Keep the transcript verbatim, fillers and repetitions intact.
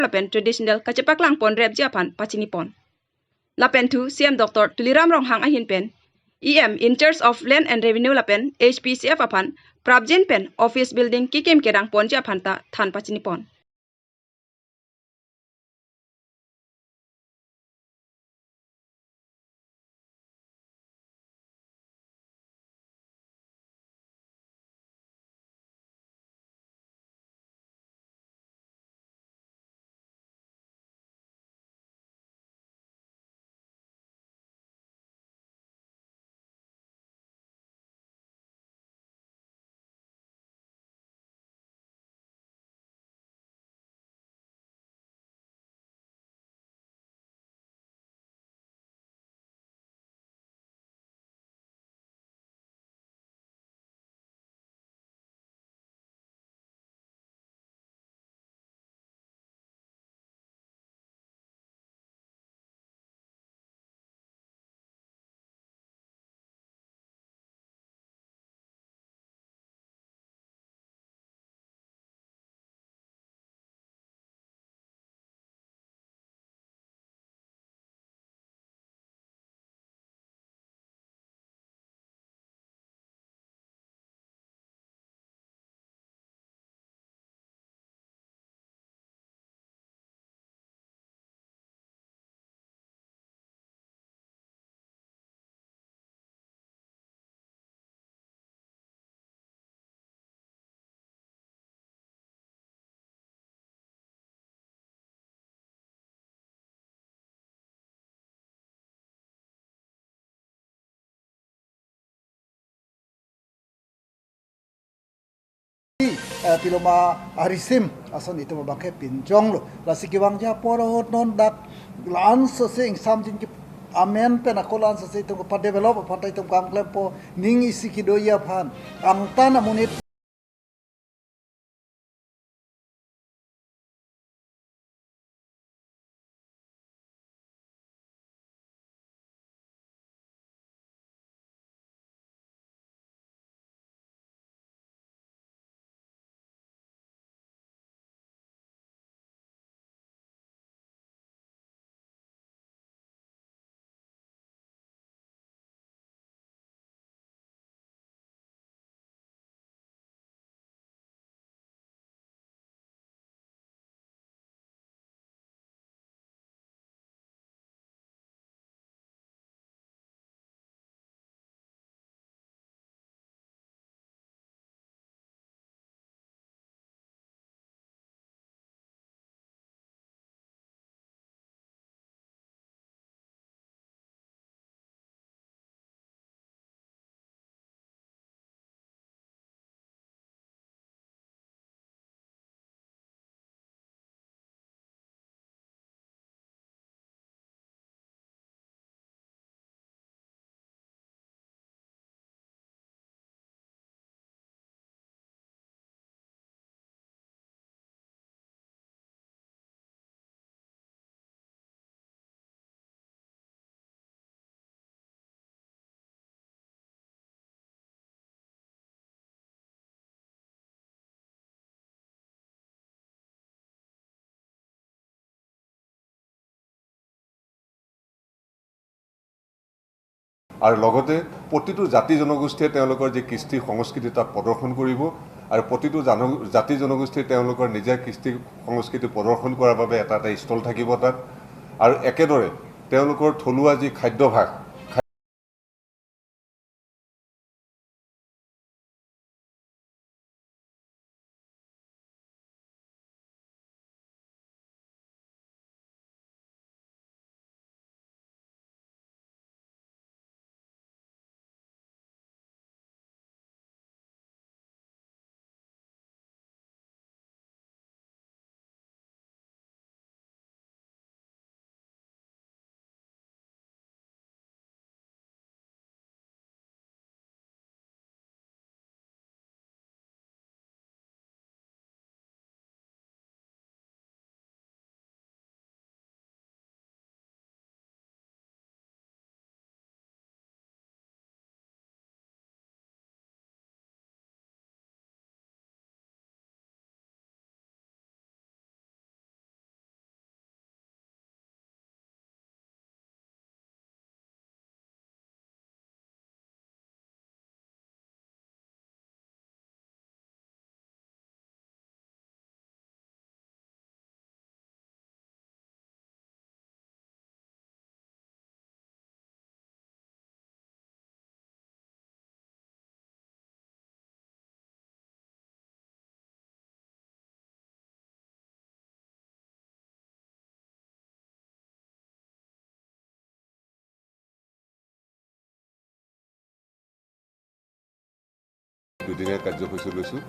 lapen traditional kachepaklang pon repji aphan pachini pon. Lapen thu C M Doctor Tuliram Ronghang ahin pen E M in charge of Land and Revenue lapen H P C F aphan prapjin pen office building kekim kedang ponji aphan ta than pachini pon. Eh, piloma arisim ason itum abangke pinchonglo. Lasi kevangji apor ahut non dak la-an sose ingsamjin ke amen pen ako la-an sose itum kepadevelop aphan ta itum kam klempo, ning isi kedoji aphan. Angtan amonit আৰু লগতে প্ৰতিটো জাতি জনগোষ্ঠীয়ে তেওঁলোকৰ যি কৃষ্টি সংস্কৃতি তাত প্ৰদৰ্শন কৰিব আৰু প্ৰতিটো জান-, জাতি জনগোষ্ঠীয়ে তেওঁলোকৰ নিজা কৃষ্টি সংস্কৃতি প্ৰদৰ্শন কৰাৰ বাবে এটা এটা ষ্টল থাকিব তাত। আৰু একেদৰে তেওঁলোকৰ থলুৱা যি খাদ্যাভ্যাস, দুদিনীয়া কাৰ্যসূচী লৈছোঁ।